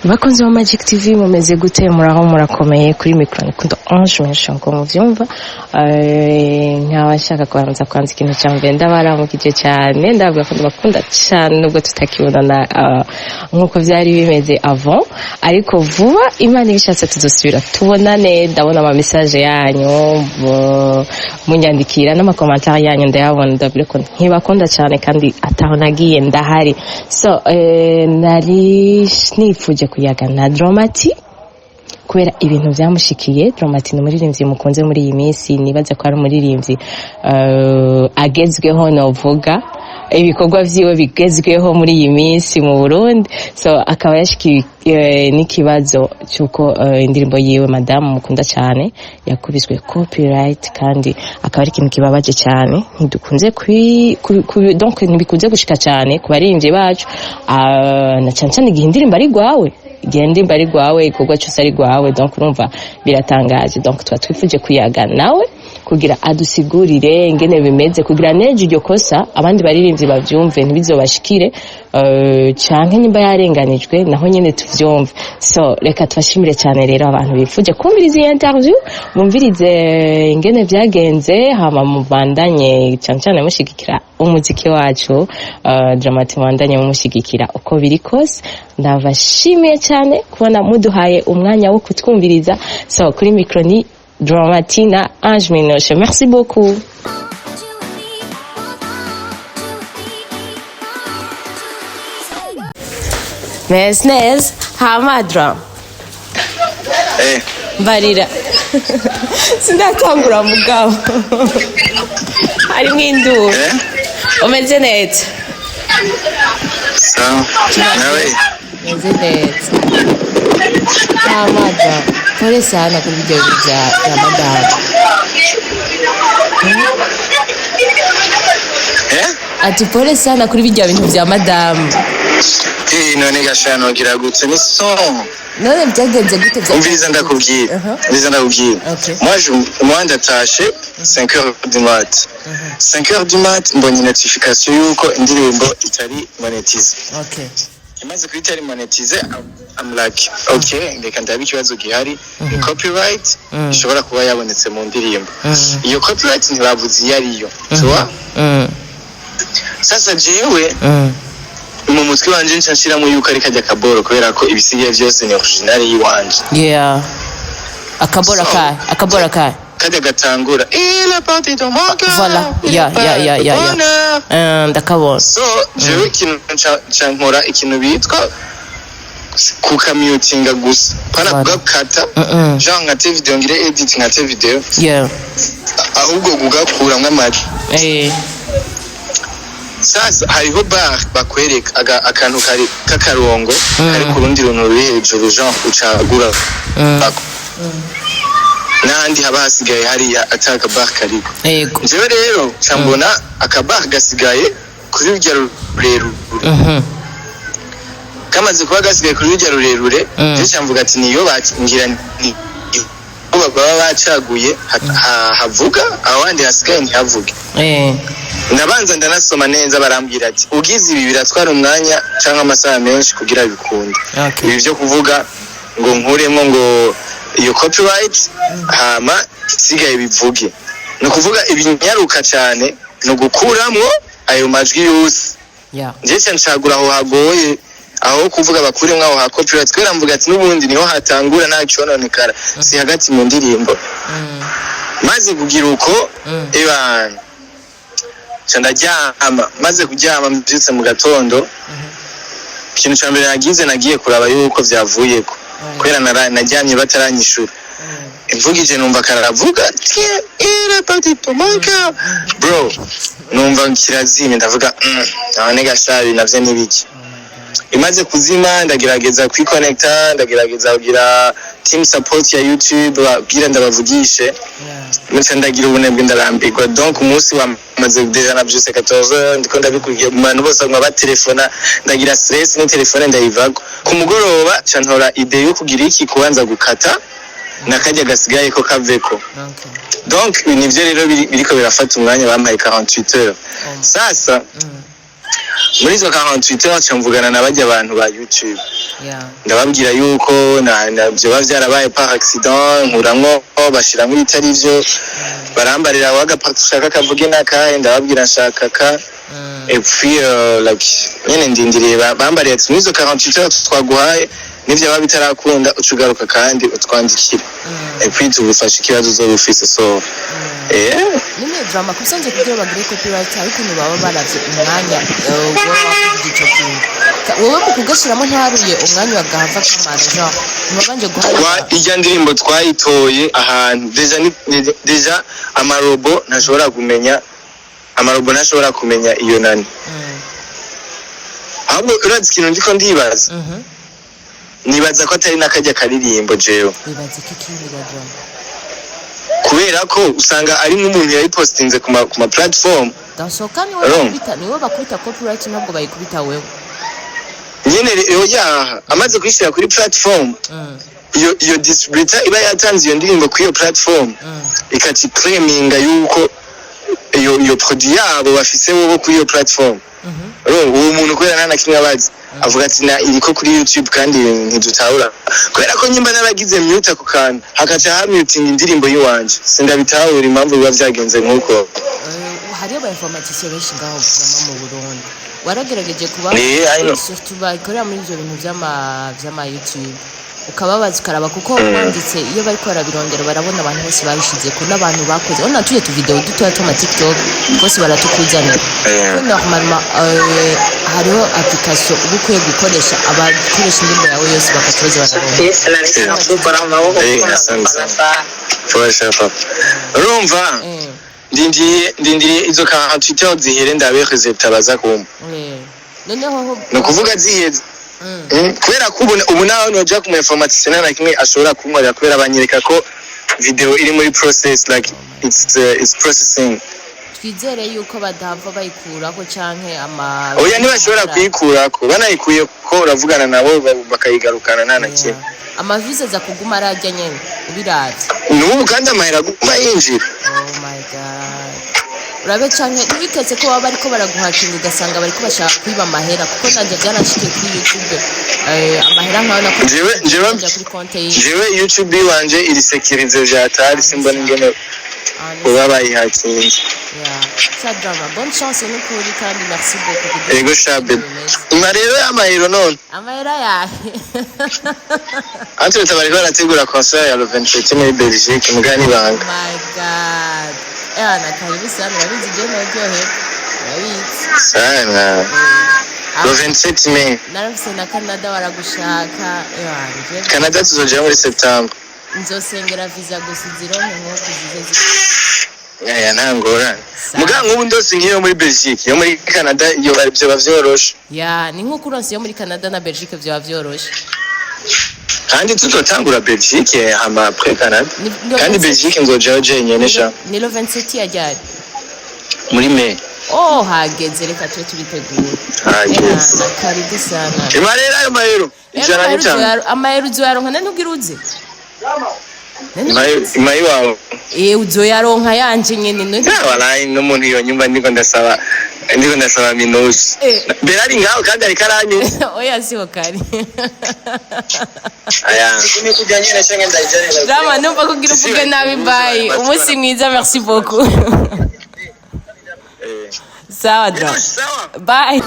Bakunzi ba Magic TV, mumeze gute? Muraho, murakomeye? Kuri micro Nikundo Ange menshi ngo muvyumva. Nkaba nshaka kubanza kwanza ikintu cya mbere, ndabaramukije cyane, ndavuga ko ndabakunda cyane nubwo tutakibonana nk'uko vyari bimeze avant, ariko vuba Imana ibishatse tuzosubira tubonane. Ndabona ama message yanyu munyandikira n'ama commentaire yanyu ndayabona. Ndabwira ko ntibakunda cyane kandi ataho nagiye, ndahari. So nari nifuje kuyaga na Drama T kubera ibintu byamushikiye. Drama T ni umuririmbyi mukunze muri iyi minsi, nibaza ko ari umuririmbyi agezweho, novuga ibikorwa vyiwe bigezweho muri iyi minsi mu Burundi. So akaba yashikiwe n'ikibazo cy'uko indirimbo yiwe Madamu mukunda cyane yakubiswe copyright, kandi akaba ari ikintu kibabaje cyane. Ntidukunze donc ntibikunze gushika cyane ku baririmbyi bacu, na cyane cyane igihe indirimbo ari gwawe, igihe indirimbo ari gwawe, igikorwa cyose ari gwawe. Donc urumva biratangaje. Donc tuba twifuje kuyaga nawe kugira adusigurire ingene bimeze, kugira nejo iryo kosa abandi baririmbyi bavyumve, ntibizobashikire, canke nimba yarenganijwe naho nyene tuvyumve. So reka tubashimire cyane rero abantu bifuje kumviriza iyi interview, bumvirize ingene vyagenze, hama mubandanye cyane cyane mushigikira umuziki wacu, Drama T mubandanye mumushyigikira uko biri kose. Ndabashimiye cyane kubona muduhaye umwanya wo kutwumviriza. So kuri micro ni Drama T na Ange Minoche. Merci beaucoup. Meze neza. Hama Dra, mbarira, sindatangura mugabo harimo induru. Umeze neza? Sawa. Nawe? Meze neza. Hama Dra, pole sana kuri ibyo bintu bya madamu. Eh? Ati pole sana kuri bijya bintu bya madamu. None gashano kiragutse ni son. None byagenze gute? Umviriza ndakubwira. Umviriza ndakubwira. Okay. Moi, ndatashe 5 heures du mat. 5 heures du mat mbonye notification yuko indirimbo itari monétisée. Imaze kuba itari monétisée, I'm like, okay, reka ndabe ikibazo gihari. Ni copyright ishobora kuba yabonetse mu ndirimbo. Iyo copyright ntibavuze iyo ariyo. Tu vois? Sasa jewe mu mutwe wanje nca nshiramo yuko ari kajya kaboro, kubera ko ibisigaye byose ni original yiwanje. Yeah, akabora. So, Kahe akabora kahe? Kajya gatangura "Il est parti dans mon cœur, Voilà. il est parti bonheur." Ndakabona. So jewe ikintu nca nkora ikintu bitwa kukamutinga gusa, pana Voilà. kugakata, genre nkate video, ngire edit, nkate video, ahubwo kugakuramwo amajwi. Sasa hariho bar bakwereka akantu kari k'akarongo kari ku rundi runtu ruri hejuru, genre ucagura ako. N'ahandi haba hasigaye hariya ata bar kariko. Njyewe rero nca mbona akabar gasigaye kuri rurya rurerure. Kamaze kuba gasigaye kuri rurya rurerure, njye nca mvuga ati niyo ngira ni baba bacaguye havuga, ahandi hasigaye ntihavuge. Ndabanza ndanasoma neza, barambwira ati ugize ibi biratwara umwanya cyangwa amasaha menshi kugira bikunde. Ibi byo kuvuga ngo nkuremo ngo iyo copyright, hama isigaye bivuge, ni ukuvuga ibinyaruka cyane ni ugukuramwo ayo majwi yose. Njye ncagura aho hagoye, aho kuvuga bakuremwo aho ha copyright, kubera mvuga ati n'ubundi niho hatangura, nta cononekara, si hagati mu ndirimbo. Maze kugira uko, ebana, nca ndaryama. Maze kuryama, mbyutse mu gatondo, ikintu ca mbere nagize, nagiye kuraba yuko vyavuyeko, kubera naryamye bataranyishura. Imvugije numva karavuga "Tiens, il est parti de mon cœur", bro, numva kirazimye. Ndavuga none gashabi navyo nibiki?" Imaze kuzima, ndagerageza kwikonekta, ndagerageza kugira team support ya YouTube, babwira ndabavugishe. Muca ndagira ubunebwe, ndarambirwa. Donc umunsi wamaze déjà navyuse 14, ndiko ndabikurikiye mu bantu bose baguma batelefona, ndagira stress, ni telefone ndayivako. Ku mugoroba ca ntora idée yo kugira iki? Kubanza gukata nakarya gasigaye ko kaveko. Donc nivyo rero biriko birafata umwanya, bampaye 48 heures. Sasa Muri izo 48 heures mvugana na bajya abantu ba YouTube, ndababwira yuko na vyoba vyarabaye par accident, nkuramwo bashiramwo ibitari vyo, barambarira wagapaka ushaka kavuge nakahe, ndababwira nshaka ka. Et puis like nyene ndindiriye, bambariye ati muri izo 48 heures twaguhaye, nivyo bitarakunda uca ugaruka kandi utwandikire, et puis tugufasha ikibazo uzoba ufise. So Nyine Drama, kubisanzwe kugira bagire copyright hari ukuntu baba baravye umwanya wowe wavuze ico kintu. Wowe mu kugashiramo ntiharuye umwanya wagahava kamara, genre ntibabanje guharura? Irya ndirimbo twayitoye ahantu déjà déjà amarobo ntashobora kumenya, amarobo ntashobora kumenya iyo nani. Ahubwo urazi ikintu ndiko ndibaza? Nibaza ko atari n'akajya karirimbo jewe. Wibaza iki kindi ga Drama? Kubera ko usanga ari nk'umuntu yayipostinze ku ma platform. Dasoka niwe Urumva? bakubita, niwe bakubita copyright, ntabwo bayikubita wewe. Nyene rero yaha amaze kuyishyira kuri platform, iyo distributor iba yatanze iyo ndirimbo kuri iyo platform, ikaca claiminga yuko iyo produit yabo bafise bobo kuri iyo platform. Urumva uwo muntu, kubera nta na kimwe abazi, avuga ati na iriko kuri YouTube kandi ntidutahura, kubera ko nyimba naragize mute ako kantu hakaca hamutinga indirimbo yiwanje, sindabitahura impamvu biba vyagenze nk'uko. Hariyo aba informaticiens benshi ngaho vraiment mu Burundi, waragerageje kuba I know. surtout bakorera muri ivyo bintu vy'ama YouTube, ukababaza ukaraba, kuko wanditse iyo bariko barabirondera barabona abantu bose babishizeko n'abantu bakoze. Urabona tuye tuvideo dutoya tw'ama TikTok twose baratukuzanira. Kuko normalement hariho application uba ukwiye gukoresha, abakoresha indirimbo yawe yose bakaca baza bararonka. Asante sana. Poa papa, urumva, ndindiriye izo 48 heures zihere, ndabe résultat baza kumpa. Noneho Ni ukuvuga ziheze. Kubera ko ubu naho noja ku mu informaticien nta na kimwe ashobora kunkorera, kubera banyereka ko video iri muri process, like it's processing. Twizere yuko badahava bayikuraho canke ama Oya, ntibashobora kuyikurako, banayikuye ko uravugana nabo bakayigarukana, nta na kimwe. Amaviews aza kuguma ararya nyene ubiravye. N'ubu kandi amahera aguma yinjira. Oh my God, urabe canke ntibiketse ko baba bariko baraguhakinga, ugasanga bariko bashaka kwiba amahera, kuko nanje vyaranshyikiye kuri YouTube, amahera nkayo nako Jewe kuri konte yiwe. Jewe YouTube iwanje iri sécurisée vyatari, simbona ingene uba bayihakinze. Yeah. Sa Drama, bonne chance n'ukuri, kandi merci beaucoup kugira Ego shabe, ima rero y'amahero none. Amahera yahe? Entre bariko barategura concert ya le 27 muri Belgique, muga nibanga. Oh my God, Ewana, karibu sana, urabizi je noryoherwa, urabizi. Sana, le 27 mai. Narafise na Canada baragushaka, ewana je. Canada tuzoja muri septembre. Nzosengera visa gusa zironke nkuko zize Aya nta ngorane. Sawa. Muga nk'ubu ndose nk'iyo muri Belgique, iyo muri Canada iyo vyoba vyoroshe. Ya, ni nkuko uronse iyo muri Canada na Belgique vyoba vyoroshe. Kandi tuzotangura Belgique, hama après Canada. Kandi 27 Belgique nzojayo jenyene sha. Ni le 27 ya ryari? Muri mai. Oh, hageze, reka tube tubitegura. Hageze. Ewana, karibu sana. Ima rero ayo mahero 105. Amahera uzoyaronka, none ugira uze? None Ima iwawe. Uzoyaronka yanje nyene none. Ya, walahi n'umuntu iyo nyumva ndiko ndasaba minusi. Mbere ari ngaho kandi ariko aranyumva. Oya, siho kari. Aya. Drama, numva kugira uvuge nabi. Bye, umunsi mwiza, merci beaucoup. Sawa Drama. Sawa. Bye.